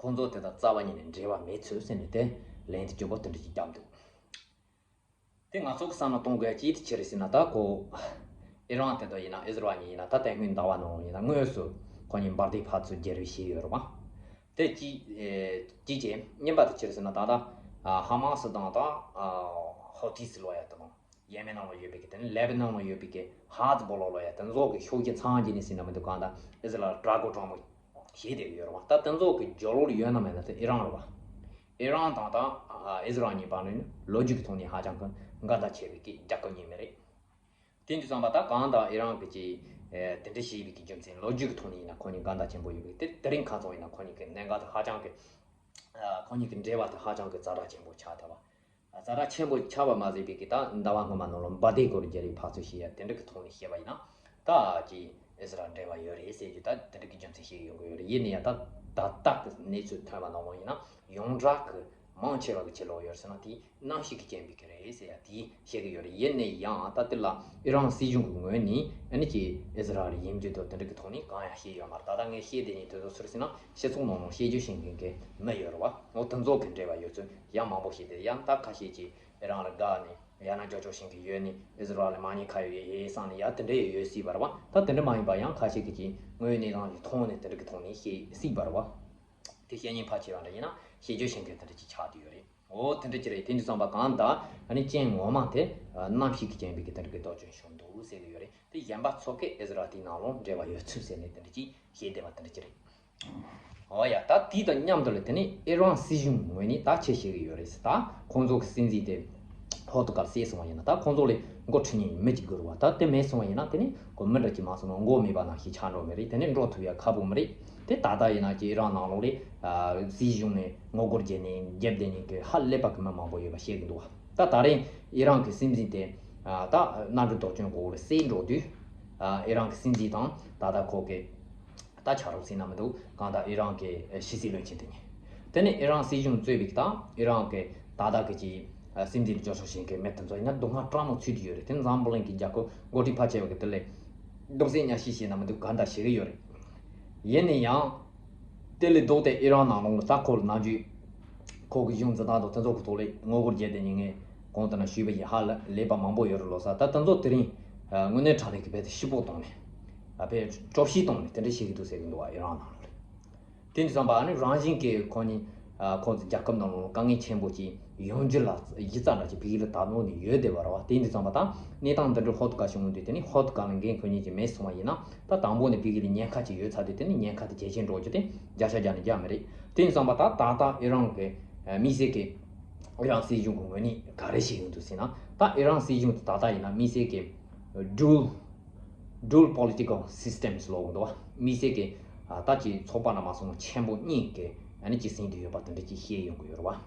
ཁོང་ཚོ་དེ་དང་རྩ་བ་ཉིད་ནས་འབྲེལ་བ་མེད་ཚུལ་ཟེར་ནས་དེ་ལན་དེ་སྐྱོ་པོ་དེ་འདྲ་ཅིག་བརྒྱབ་འདུག་དེ་ང་ཚོ་གི་བསམ་བློ་གཏོང་དགོས་ཡ་ཅིག་དེ་ཅི་རེད་ཟེར་ན། ད་ཁོ་ཨི་རན་དེ་དང་ཡིན་ན་ཨིས་ར་ཨེལ་གཉིས་ཡིན་ན་ད་ལྟ་སྔོན་ཟླ་བ་ནང་ཡིན་ན་དངོས་སུ་ཁོ་གཉིས་འབར་མདེལ་ཕར་ཚུར་བརྒྱབ་རེས་བྱས་ཡོད་རེད་བ། དེ་གཅིག་ཨེ་གཅིག་བྱས། གཉིས་པ་དེ་ཅི་རེད་ཟེར་ན། ད་ལྟ་ཨ་ཧ་མ་སི་དང་ད་ཨ་ཧོ་ཐི་སི་ལབ་ཡ་དེ་དང་ཡེ་མེན་ནང་ལ་ཡོད་པའི་གི་དེ་ནི་ལེ་བྷ་ནོན་ལ་ཡོད་པའི་གི་ཧ་ཛི་བོ་ལ་ལབ་ཡ་དེ་ཚོ་གི་ཤུགས་རྐྱེན་ཚང་རྒྱུ་ནི་ཟེར་ན་མི་འདུག་གང་ལྟར་ཨི་ཟི་རལ་དགྲ་མགོ་དྲག་མོ་བྱས་བསྡད་ཡོད་རེད་བ། ད་དེ་ཚོ་གི་རྒྱབ་ལོགས་ལ་ཡོད་ན་མེད་ན་དེ་ཨི་རན་རེད་བ། ཨི་རན་དང་ད་ཨ་ཨི་ཟི་རལ་གཉིས་བར་ནས་ལོ་རྒྱུས་ཀྱི་ཐོག་ནས་ཧ་ཅང་གི་འགལ་ཟླ་ཆེ་བའི་གི་རྒྱལ་ཁབ་གཉིས་མ་རེད། དེ་འདྲ་བསམ་པ་ད་གང་ལྟར་ཨི་རན་གྱི་ཅིག་ཨེ་དེ་འདྲ་བྱས་པའི་གི་རྒྱུ་མཚན་ལོ་རྒྱུས་ཀྱི་ཐོག་ནས་ཡིན་ན་ཁོ་གཉིས་འགལ་ཟླ་ཆེན་པོ་ཡོད་པའི་དེ་དེ་རིང་ཁ་སང་ཡིན་ན་ཁོ་གཉིས་ཀྱི་གནད་འགག་དེ་ཧ་ཅང་གི་ཨ་ཁོ་གཉིས་ཀྱི་འབྲེལ་བ་དེ་ཧ་ཅང་གི་ཛ་དྲག་ཆེན་པོ་ཆགས་ཐལ་བ། ཛ་དྲག་ཆེན་པོ་ཆགས་པ་མ་ཟད་པའི་གི་ད་ཟླ་བ་སྔོན་མ་ནང་ལ་འབར་མདེལ་སྐོར་རྒྱག་རེས་ཕར་ཚུར་བྱས་ཡ་དེ་འདྲ་གི་ཐོག་ནས་བཤད་པ་ཡིན་ན་ད་ཅིག་ཨི་ཟི་རལ་འབྲེལ་བ་ཡོད་རེད་ཟེར་རྒྱུ་ད་དེ་འདྲ་གི་རྒྱུ་མཚན་བཤད་ཡོང་གི་ཡོད་རེད། ཡིན་ན་ཡང་ད་ད་ལྟ་གི་གནས་ཚུལ་ཐོན་པ་ནང་ལ་ཡིན་ན་ཡོངས་གྲགས་གི་མང་ཆེ་བ་གི་ཕྱི་ལོགས་ཡོད་ཟེར་ན་དེ་གནམ་གཤིས་ཀྱི་རྐྱེན་པས་གི་རེད་ཟེར་ཡ་དེ་བཤད་གི་ཡོད་རེད། ཡིན་ན་ཡང་ད་དེ་ལ་ཨི་རན་སྲིད་གཞུང་གི་ངོས་ནས་ཨ་ནི་ཅིག་ཨི་ཟི་རལ་ཡིན་རྒྱུ་དང་དེ་འདྲ་གི་ཐོག་ནས་གང་ཡང་བཤད་ཡོད་མ་རེད། ད་ལྟ་ངས་བཤད་བསྡད་མཁན་དེ་ཚོ་སུ་རེད་ཟེར་ན་སྤྱི་ཚོགས་ནང་ལ་བཤད་རྒྱུ་བྱེད་མཁན་གི་མི་ཡོད་རེད་བ། འོ་དེ་ཚོ་གི་འབྲེལ་བ་ཡོད་ཚུལ་ཡང་མང་པོ་བཤད་དེ་ཡང་ད་ཁ་ཤས་ཀྱིས་ཨི་རན་ལ་དགའ་ནས་ཡང་ན་ཅོ་ཅོ་བྱེད་མཁན་ཡོད་ནས་ཨི་ཟི་རལ་ལ་མ་ཉེས་ཁ་གཡོགས་ཡེ་ཡེ་བསམ་ནས་ཡ་དེ་འདྲ་ཡང་ཡོད་སྲིད་པ་རེད་བ། ད་དེ་འདྲ་མ་ཡིན་པ་ཡང་ཁ་ཤས་ཀྱིས་ཅིག་དངོས་ཡོད་གནས་སྟངས་ཀྱི་ཐོག་ནས་དེ་འདྲ་གི་ཐོག་ནས་བཤད་སྲིད་པ་རེད་བ། དེ་བཤད་ཉན་ཕལ་ཆེ་བ་འདྲ་ཡིན་ན་བཤད་རྒྱུ་བྱེད་མཁན་དེ་འདྲ་ཅིག་ཆགས་བསྡད་ཡོད་རེད། འོ་དེ་འདྲ་ཅིག་རེད། དེ་འདྲ་བསམ་པ་གང་ལྟར་ཨ་ནི་རྐྱེན་ངོ་མ་དེ་ཨ་གནམ་གཤིས་ཀྱི་རྐྱེན་པས་ཀྱི་དེ་འདྲ་གི་དོགས་ཅན་བྱུང་འདུག་ཟེར་གི་ཡོད་རེད། དེ་གཞན་པ་ཚོ་གས་ཨི་ཟི་རལ་དེའི་ནང་ལོགས་འབྲེལ་བ་ཡོད་ཚུལ་ཟེར་ནས་དེ་འདྲ་ཅིག་བཤད་བསྡད་པ་དེ་འདྲ་ཅིག་རེད། འོ་ཡ། ད་དེ་དང་མཉམ་དུ་ལ་དེ་ནས་ཨི་རན་སྲིད་གཞུང་ངོས་ནས་ད་ཆེ་བཤད་གི་ཡོད་རེད། ད་ཁོང་ཚོ་གི་སྲིད་འཛིན་དེ་ཧོ་ཏུ་ཀར་བསད་སོང་བ་ཡིན་ན་ད་ཁོང་ཚོ་ལས་མགོ་ཁྲིད་མཁན་མི་གཅིག་དགོས་རེད་བ། ད་དེ་མེད་སོང་བ་ཡིན་ན་དེ་ནས་ཁོ་མི་འདྲ་གཅིག་མ་སོང་ན་མགོ་མེད་པ་ནང་བཞིན་ཆགས་འགྲོ་མི་རེད། དེ་ནས་འགྲོ་ཐུབ་ཡ་ཁག་པོ་མི་རེད། དེ་ད་ལྟ་ཡིན་ན་ཅིག་ཨི་རན་ནང་ལོགས་ལས་སྲིད་གཞུང་ནས་ངོ་རྒོལ་བྱས་ནས་རྒྱབ་བསྡད་མཁན་གྱི་ཧ་ལས་པ་གི་མི་མང་པོ་ཡོད་པ་བཤད་གི་འདུག་བ། ད་ད་རེས་ཨི་རན་གི་སྲིད་འཛིན་དེ་ད་གནམ་གྲུ་དོག་ཅན་གོ་ལ་བསད་འགྲོ་དུས་ཨི་རན་གི་སྲིད་འཛིན་དང་ད་ལྟ་ཁོ་གི་ད་ཆ་རོགས་ཟེར་ན་མི་འདུག་གང་ལྟར་ཨི་རན་གྱི་ཕྱི་སྲིད་བློན་ཆེན་དེ་ཉིད། དེ་ནས་ཨི་རན་སྲིད་གཞུང་གཙོས་པའི་དང་ཨི་རན་གྱི་ད་ལྟ་གི་ཅིག་སྲིད་འཛིན་ལ་སྐྱོན་བརྗོད་བྱེད་མཁན་མི་དེ་ཚོ་ཡིན་ན་སྡུག་བསྔལ་སྤྲང་མོ་ཚུད་ཀྱི་ཡོད་རེད། དེ་འཛམ་བུ་གླིང་གི་རྒྱལ་ཁབ་འགོ་ཁྲིད་ཕལ་ཆེ་བ་གི་དེ་ལས་གདུང་སེམས་མཉམ་སྐྱེད་བྱེད་ན་མི་འདུག་གང་ལྟར་བྱེད་ཀྱི་ཡོད་རེད། ཡིན་ན་ཡང་དེ་ལས་ལྡོག་སྟེ་ཨི་རན་ནང་ལོགས་ལ་ད་ཁོ་ལ་ནམ་རྒྱུན་ཁོ་གི་གཞུང་འཛིན་སྟངས་དང་དེ་ཚོ་གི་ཐོག་ལས་ངོ་རྒོལ་བརྒྱབ་བསྡད་མཁན་གོང་དུ་ན་ཞུས་པ་བཞིན་ཧ་ལས་པ་མང་པོ་ཡོད་རེད་ལོ་ས། ད་དེ་ཚོ་དེ་རིང་དངོས་གནས་དྲང་གནས་ཀྱི་རྦད་དེ་ཕྱུག་པོ་བཏང་ནས་ཨ་ཕའི་གྲོ་བཤིག་བཏང་ནས་དེ་འདྲ་བྱེད་ཀྱི་འདུག་ཟེར་གྱི་འདུག་བ། ཨི་རན་ནང་ལོགས་ལ། དེ་འདྲ་བསམ་པ་ཨ་ནི་རང་བཞིན་གྱིས་ཁོ་གཉིས་ཁོང་ཚོ་རྒྱལ་ཁབ་ནང་ལོགས་དཀའ་ངལ་ཆེན་པོ་ཅིག་ཡོང་རྒྱུ་ལ་གཞི་རྩ་འདྲ་ཅིག་ཕ་གི་ལ་ད་ནོ་ནས་ཡོད་བསྡད་པ་རེད་བ། དེ་འདྲ་བསམ་པ་ད་གནས་སྟངས་འདི་འདྲ་ཧོ་ཏུ་ཀ་བྱུང་དུས་དེ་ནི་ཧོ་ཏུ་ཀ་ལ་འགན་ཁུར་མཁན་ཅིག་མེད་སོང་བ་ཡིན་ན་ད་དང་པོ་ནས་ཕ་གི་ལ་ཉེན་ཁ་ཅིག་ཡོད་ཚར་དུས་དེ་ནི་ཉེན་ཁ་དེ་ཇེ་ཆེར་འགྲོ་རྒྱུ་དེ་བརྒྱ་ཆ་བརྒྱ་ནས་བརྒྱ་མི་རེད། དེ་འདྲ་བསམ་པ་ད་ད་ལྟ་ཨི་རན་གྱི་དམིགས་བསལ་གྱི་ཨི་རན་སྲིད་གཞུང་གི་ངོས་ནས་ག་རེ་བྱེད་ཀྱི་འདུག་ཟེར་ན། ད་ཨི་རན་སྲིད་གཞུང་དེ་ད་ལྟ་ཡིན་ན་དམིགས་བསལ་གྱི་ཌུ་ཨལ་ཌུ་ཨལ་པོ་ལི་ཊི་ཀལ་སི་སི་ཊེམ་ལབ་ཀྱི་འདུག་བ། དམིགས་བསལ་གྱི་ཨ་ད་ཅིག་ཚོགས་པ་འདྲ་མ་སོང་ན་ཆེན་པོ་གཉིས་ཀྱི་ཨ་ནི་ཅིག་ཟིན་དུ་ཡོད་པ་དེ་འདྲ་ཅིག་བཤད་ཡོང་གི་ཡོད་རེད་བ།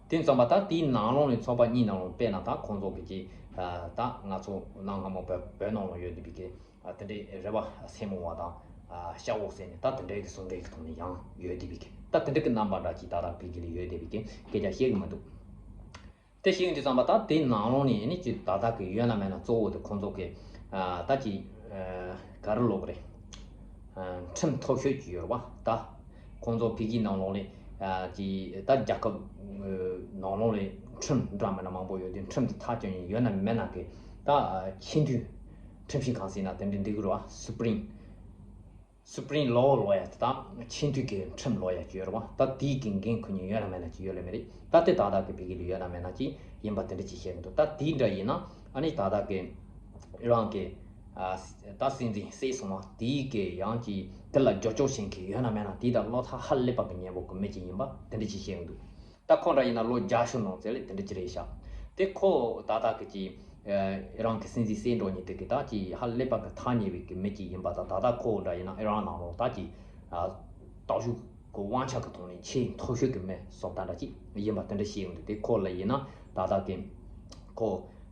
དེ་ཙམ་པ་ད་དེའི་ནང་ལོགས་ནས་ཚོགས་པ་གཉིས་ནང་ལོགས་དཔེར་ན་ད་ཁོང་ཚོ་གི་ཅིག་ཨ་ད་ང་ཚོ་གནའ་སྔ་མོ་བོད་བོད་ནང་ལ་ཡོད་བསྡད་པའི་གི་ཨ་དེ་འདྲའི་རེ་བ་སེར་མོ་བ་དང་ཨ་ཤ་འོག་ཟེར་ནས་ད་དེ་འདྲའི་གི་གསུང་འབྲེལ་གི་ཐོག་ནས་ཡང་ཡོད་བསྡད་པའི་གི་ད་དེ་འདྲ་གི་རྣམ་པ་འདྲ་ཅིག་ད་ལྟ་བོད་ཀྱི་ལ་ཡོད་བསྡད་པའི་གི་སྐད་ཆ་བཤད་གི་མི་འདུག་དེ་བཤད་ཡོང་དུས་ཙམ་པ་ད་དེའི་ནང་ལོགས་ནས་ནི་ཅིག་ད་ལྟ་གི་ཡོད་ན་མེད་ན་གཙོ་བོ་དེ་ཁོང་ཚོ་གི་ཨ་ད་ཅིག་ཨ་ག་རེ་ལབ་དགོས་རེད། ཨ་ཁྲིམས་མཐོ་ཤོས་ཅིག་ཡོད་རེད་བ། ད་ཁོང་ཚོ་ཕ་གིའི་ནང་ལོགས་ལ་ཨ་ཅིག་ད་རྒྱལ་ཁབ་ཨ་ནང་ལོགས་ལ་ཁྲིམས་འདྲ་མི་འདྲ་མང་པོ་ཡོད་དུས་ཁྲིམས་དེ་མཐའ་སྐྱོན་ཡོད་ན་མེད་ན་གི་ད་ཨ་ཆེས་མཐོའི་ཁྲིམས་ཞིབ་ཁང་ཟེར་ན་དེ་འདྲ་འདི་གི་རེད་བ། སུ་པི་རིམ་སུ་པི་རིམ་ལོ་ལབ་ཡ་དེ་དང་ཆེས་མཐོའི་གི་ཁྲིམས་ལབ་ཡ་ཅིག་ཡོད་རེད་བ། ད་དེའི་གི་འགན་ཁུར་མཁན་ཡོད་ན་མེད་ན་ཅིག་ཡོད་ལེ་མི་རེད། ད་དེ་ད་ལྟ་གི་བོད་ཀྱི་ལ་ཡོད་ན་མེད་ན་ཅིག་ཡིན་པ་དེ་འདྲ་ཅིག་བཤད་གི་འདུག་ད་དེའི་འདྲ་ཡིན་ན་ཨ་ནི་ད་ལྟ་གི་ཨི་རན་གི་ ཨ་ད་སྲིད་འཛིན་བསད་སོང་བ་དེའི་གི་ཡང་གི་དེ་ལ་རྒྱབ་སྐྱོར་བྱེད་མཁན་ཡོད་ན་མེད་ན་དེའི་ད་བློ་ཐག་ཧ་ལས་པ་གི་ཉེ་པོ་གི་མི་ཅིག་ཡིན་པ་དེ་འདྲ་ཅིག་བཤད་ཡོང་འདུག་ད་ཁོ་འདྲ་ཡིན་ན་ལོ་བརྒྱད་ཅུ་ནང་ཚེ་ལས་དེ་འདྲ་ཅིག་རེད་ཤག་དེ་ཁོ་ད་ལྟ་གི་ཅི་ཨི་རན་གི་སྲིད་འཛིན་བསད་འགྲོ་ཉིན་དེ་གི་ད་ཅི་ཧ་ལས་པ་གི་ཐག་ཉེ་བའི་གི་མི་ཅིག་ཡིན་པ་དང་ད་ལྟ་ཁོ་འདྲ་ཡིན་ན་ཨི་རན་ནང་ལོགས་ད་ཅི་ཨ་སྟོབས་ཤུགས་གི་དབང་ཆ་གི་ཐོག་ནས་ཆེས་མཐོ་ཤོས་གི་མི་བཟོ་ལྟ་འདྲ་ཅིག་ཡིན་པ་དེ་འདྲ་བཤད་ཡོང་འདུག་དེ་ཁོ་ལ་ཡིན་ན་ད་ལྟ་གི་ཁོ་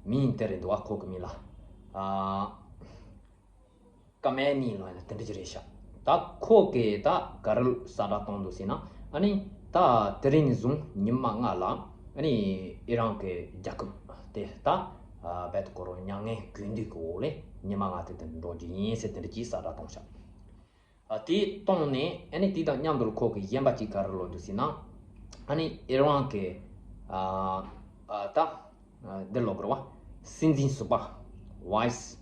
མིང་དེ་རེད་འདུག་བ། ཁོ་གི་མིང་ལ་ཨ། ཀ་མེ་ནི་ལོ་ཡིན་ན་དེ་འདྲ་ཅིག་རེད་ཤག་ད་ཁོ་གིས་ད་ག་རེ་གསལ་བསྒྲགས་གཏོང་འདུག་ཟེར་ན། ཨ་ནི་ད་དེ་རིང་ནས་བཟུང་ཉི་མ་ལྔ་ལ་ཨ་ནི་ཨི་རན་གྱི་རྒྱལ་ཁབ་དེ་ད་བེད་ཀོ་རོ་མྱ་ངན་གུས་འདུད་ཀྱི་འོག་ལས་ཉི་མ་ལྔ་དེ་དེ་འགྲོ་རྒྱུ་ཡིན་ཟེར་དེ་འདྲ་ཅིག་གསལ་བསྒྲགས་གཏོང་ཤག་ཨ་དེ་གཏོང་ནས་ཨ་ནི་དེ་དང་མཉམ་དུ་ཁོ་གིས་གཞན་པ་ཅིག་ག་རེ་ལབ་འདུག་ཟེར་ན། ཨ་ནི་ཨི་རན་གྱི་ཨ་ཨ་ད། འདི་ལོ་གོར་བ། སྲིད་འཛིན་ཟུར་པ། Vice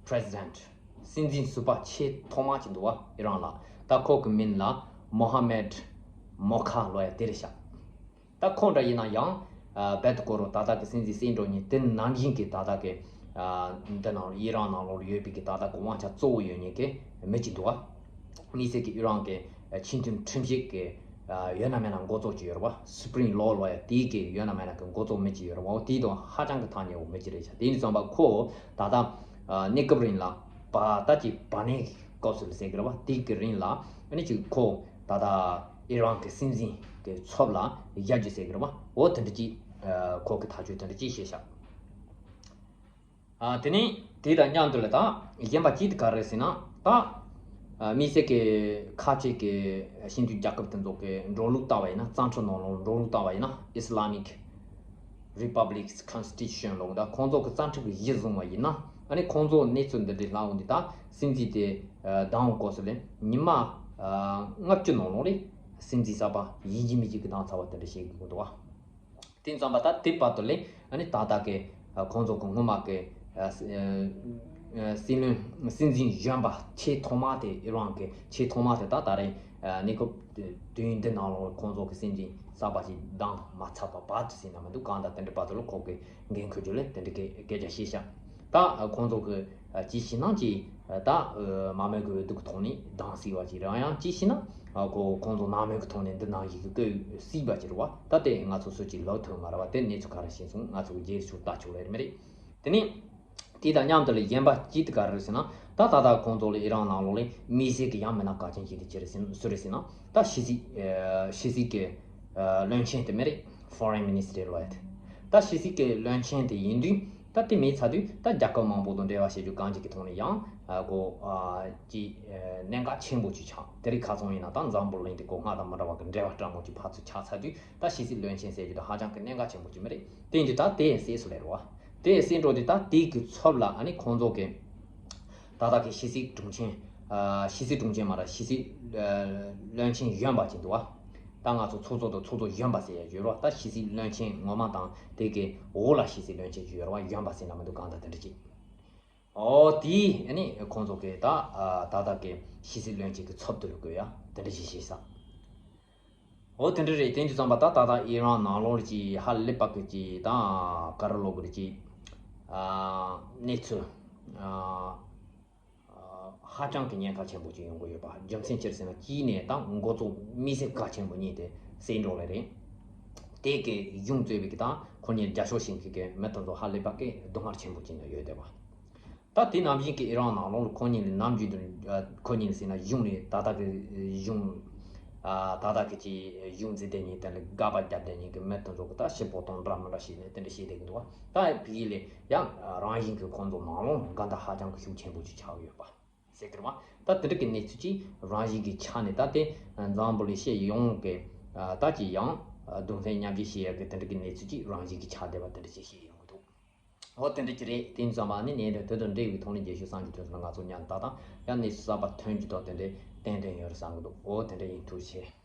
President། སྲིད་འཛིན་ཟུར་པ་ཆེས་ཐོག་མ་ཅིག་འདུག་བ་ཨི་རན་ལ། ད་ཁོ་གི་མིང་ལ་མོ་ཧ་མེད་མོ་ཁ་ལོ་ཡ་དེ་རེད་ཤག་ད་ཁོ་འདྲ་ཡིན་ན་ཡང་བེད་ཀོ་རོ་ད་ལྟ་གི་སྲིད་འཛིན་བསད་འགྲོ་ཉིན་དེ་ནང་བཞིན་གྱི་ད་ལྟ་གི་འདི་ནང་ཨི་རན་ནང་ལོགས་ཡོད་པའི་གི་ད་ལྟ་གི་དབང་ཆ་གཙོ་བོ་ཡོད་མཁན་གྱི་མི་ཅིག་འདུག་བ། དམིགས་བསལ་གྱི་ཨི་རན་གྱི་ཆེས་མཐོའི་ཁྲིམས་ཞིབ་ཀྱི་ཡོད་ན་མེད་ན་འགོ་གཙོ་ཅིག་ཡོད་རེད་བ། Supreme Law Lawyer དེའི་གི་ཡོད་ན་མེད་ན་གི་འགོ་གཙོ་མི་ཅིག་ཡོད་རེད་བ། འོ་དེའི་དང་ཧ་ཅང་གི་ཐག་ཉེ་བོ་མི་ཅིག་རེད་ཤག་དེ་ཡིན་ཙང་པ་ཁོ་ད་ལྟ་གནས་སྐབས་རིང་ལ་བ་ད་ཅིག་བ་ནས་སྐབས་སུ་ཟེར་གི་རེད་བ། དེའི་གི་རིང་ལ་ཨ་ནི་ཅིག་ཁོ་ད་ལྟ་ཨི་རན་གྱི་སྲིད་འཛིན་གྱི་ཚབ་ལ་ཡར་རྒྱས་ཟེར་གི་རེད་བ། འོ་དེ་འདྲ་ཅིག་ཁོ་གི་ཐག་གཅོད་དེ་འདྲ་ཅིག་བྱས་ཤག་ཨ་དེ་ནས་དེ་དང་མཉམ་དུ་ལ་ད་གཞན་པ་ཅིག་དེ་ག་རེ་ཟེར་ན། ད་ཨ་དམིགས་བསལ་གྱི་ཁ་ཆེ་གི་ཤིན་ཏུ་རྒྱལ་ཁབ་དེ་ཚོ་གི་འགྲོ་ལུགས་ལྟ་བ་ཡིན་ན། བཙན་ཁྲིད་ནང་ལོགས་འགྲོ་ལུགས་ལྟ་བ་ཡིན་ན། Islamic Republic's Constitution ལོག་ད་ཁོང་ཚོ་གི་བཙན་ཁྲིད་ཀྱི་གཞི་བཟུང་བ་ཡིན་ན། ཨ་ནི་ཁོང་ཚོ་གནས་ཚུལ་འདི་འདྲའི་ལྷག་འོང་དུས་ད་སྲིད་འཛིན་དེ་ཨ་བདམས་སྐབས་སུ་ལས་ཉི་མ་ཨ་ལྔ་བཅུ་ནང་ལོགས་ལས་སྲིད་འཛིན་གསར་པ་ཡིན་གཅིག་མིན་གཅིག་གི་བདམས་ཚར་བ་དེ་འདྲ་བྱེད་དགོས་ཀྱི་འདུག་བ། དེ་ཙམ་པ་ད་དེ་བར་དུ་ལས་ཨ་ནི་ད་ལྟ་གི་ཁོང་ཚོ་གི་སྔོན་མ་གི་སྲིད་བློན་སྲིད་འཛིན་གཞོན་པ་ཆེས་ཐོག་མ་དེ་ཨི་རན་གི་ཆེས་ཐོག་མ་དེ་ད་ད་རེས་གནས་སྐབས་དུས་ཡུན་འདི་ནང་ལོགས་ཁོང་ཚོ་གི་སྲིད་འཛིན་གསར་པ་ཞིག་བདམས་མ་ཚར་བ་བར་དུ་ཟིན་ན་མི་འདུག་གང་ལྟར་དེ་འདྲའི་བར་དུ་ལ་ཁོ་གི་འགན་འཁུར་རྒྱུ་ལས་དེ་འདྲའི་སྐད་སྐད་ཆ་བཤད་ཤག་ད་ཁོང་ཚོ་གི་ཅི་ཞིག་ནང་ཅི་ད་མ་མོས་གི་འོས་བསྡུ་གི་ཐོག་ནས་བདམས་སྲིད་པ་ཅིག་རང་ཡང་ཅི་ཞིག་ན་ཁོ་ཁོང་ཚོ་ནང་མོས་གི་ཐོག་ནས་འདི་ནང་བཞིན་གི་བསྐོས་སྲིད་པ་ཅིག་རེད་བ། ད་དེ་ང་ཚོ་སུ་ཅིག་ལབ་ཐུབ་མ་རེད་བ། དེ་གནས་ཚུལ་ག་རེ་ཤེས་སོང་ང་ཚོ་གི་རྗེས་སུ་ལྟ་ཆོག་ལེ་རེད་མི་རེད། དེ་ནས་དེ་དང་མཉམ་དུ་ལ་གཞན་པ་ཅིག་དེ་ག་རེ་རེད་ཟེར་ན། ད་ད་ལྟ་ཁོང་ཚོ་ལ་ཨི་རན་ནང་ལོགས་ལ་དམིགས་བསལ་གྱི་ཡང་མིན་ན་གལ་ཆེན་ཞིག་དེ་ཅི་རེད་ཟེར་སུ་རེད་ཟེར་ན། ད་ཕྱི་སྲིད་ཕྱི་སྲིད་ཀྱི་བློན་ཆེན་དེ་མི་རེད། Foreign Ministry ལོ་ཡ་དེ། ད་ཕྱི་སྲིད་ཀྱི་བློན་ཆེན་དེ་ཡིན་དུས་ད་དེ་མེད་ཚར་དུས་ད་རྒྱལ་ཁབ་མང་པོ་དང་འབྲེལ་བ་བྱེད་རྒྱུ་གང་ཅི་གི་ཐོག་ནས་ཡང་ཨ་གོ་ཨ་ཅི་ཨ་གནད་འགག་ཆེན་པོ་ཅིག་ཆགས། དེ་རིང་ཁ་སང་ཡིན་ན་ད་འཛམ་བུ་གླིང་དེ་གོ་སྔར་དང་མི་འདྲ་བ་གི་འབྲེལ་བ་སྤྲང་མོ་ཅིག་ཕར་ཚུར་ཆགས་ཚར་དུས་ད་ཕྱི་སྲིད་བློན་ཆེན་ཟེར་རྒྱུ་དེ་ཧ་ཅང་གི་གནད་འགག་ཆེན་པོ་ཅིག་མི་རེད། དེ་ཡིན་དུས་ད་དེ་ཡང་བསད་སུ་ལེ་རོ་བ། དེ་ཡང་བསད་འགྲོ་དུས་ད་དེ་གི་ཚབ་ལ་ཨ་ནི་ཁོང་ཚོ་གི་ད་ལྟ་གི་ཕྱི་སྲིད་དྲུང་ཆེན་ཨ་ཕྱི་སྲིད་དྲུང་ཆེན་མ་རེད། ཕྱི་སྲིད་ཨ་བློན་ཆེན་གཞོན་པ་ཅིག་འདུག་བ། ད་ང་ཚོ་ཚོགས་གཙོ་དང་ཚོགས་གཙོ་གཞོན་པ་ཟེར་ཡ་ཡོད་རོགས། ད་ཕྱི་སྲིད་བློན་ཆེན་ངོ་མ་དང་དེ་གི་འོག་ལ་ཕྱི་སྲིད་བློན་ཆེན་ཅིག་ཡོད་རོགས། གཞོན་པ་ཟེར་ན་མི་འདུག་གང་ལྟར་དེ་འདྲ་ཅིག་ཨོ་དེ་ཨ་ནི་ཁོང་ཚོ་གི་ད་ཨ་ད་ལྟ་གི་ཕྱི་སྲིད་བློན་ཆེན་གི་ཚབ་ཏུ་ལ་དགོས་ཡ་དེ་འདྲ་ཞིག་བྱས་ས། ཨོ་དེ་འདྲ་རེད། དེ་འདྲ་ཙམ་པ་ད་ད་ལྟ་ཨི་རན་ནང་ལོགས་ཀྱི་ཧ་ལས་པ་གི་ཀྱི་ད་ག་རེ་ལབ་དགོས་རེད་ཀྱི་ཨ་གནས་ཚུལ་ཨ་ཧ་ཅང་གི་ཉེན་ཁ་ཆེན་པོ་ཅིག་ཡོང་གི་ཡོད་པ། རྒྱུ་མཚན་ཅི་རེད་ཟེར་ན་གཅིག་ནས་ད་འགོ་གཙོ་མི་སེར་གལ་ཆེན་པོ་གཉིས་དེ་བསད་འགྲོ་ལེ་རེད། དེ་གི་གཞུང་གཙོས་པའི་གི་ད་ཁོ་གཉིས་རྒྱབ་སྐྱོར་བྱེད་མཁན་གི་མི་དེ་ཚོ་ཧ་ལས་པ་གི་སྡུག་བསྔལ་ཆེན་པོ་ཅིག་ནང་ཡོད་བསྡད་པ། ད་དེ་ནང་བཞིན་གྱི་ཨི་རན་ནང་ལོགས་ལ་ཁོ་གཉིས་ལ་ནམ་རྒྱུན་དུ་ཨ་ཁོ་གཉིས་ལ་ཟེར་ན་གཞུང་ནས་ད་ལྟ་གི་གཞུང་ཨ་ད་ལྟ་གི་ཅི་གཞུང་འཛིན་བསྡད་མཁན་དེ་ལ་དགག་པ་བརྒྱབ་བསྡད་མཁན་གྱི་མི་དེ་ཚོ་གི་ད་ཤི་བོ་དང་འདྲ་མི་འདྲ་བྱས་ནས་དེ་འདྲ་བྱས་བསྡད་ཀྱི་འདུག་བ། ད་བི་ལས་ཡང་རང་བཞིན་གྱི་ཁོང་ཚོ་ནང་ལོགས་འགལ་ཟླ་ཧ་ཅང་གི་ཤུགས་ཆེན་པོ་ཅིག་ཆགས་ཡོད་པ་ཟེར་གི་རེད་བ། ད་དེ་འདྲ་གི་གནས་ཚུལ་ཅིག་རང་བཞིན་གྱི་ཆ་ནས་ད་དེ་འཛམ་བུ་གླིང་སྤྱི་ཡོངས་ཀྱི་ཨ་ད་ཅི་ཡང་གདུང་སེམས་མཉམ་སྐྱེད་བྱེད་ཡག་གི་དེ་འདྲ་གི་གནས་ཚུལ་ཅིག་རང་བཞིན་གྱི་ཆ་བསྡད་པ་དེ་འདྲ་ཅིག་བཤད་ཡོང་གི་འདུག་འོ་དེ་འདྲ་ཅིག་རེད། དེ་ཙམ་པ་ནི་ནས་དེ་དོན་དང་འབྲེལ་བའི་ཐོག་ནས་རྒྱལ་ཤོད་སངས་རྒྱས་དོན་ཚོ་ལ་ང་ཚོ་མཉམ་དུ་ད་དང་ཡང་གནས་ཚུལ་གསར་པ་ཐོན་རྒྱུ་དང་དེ་འདྲའི་ཏན་ཏན་ཡོད་རེད་བསམ་གི་འདུག་འོ་དེ་འདྲ་ཡིན། ཐུགས་རྗེ་ཆེ།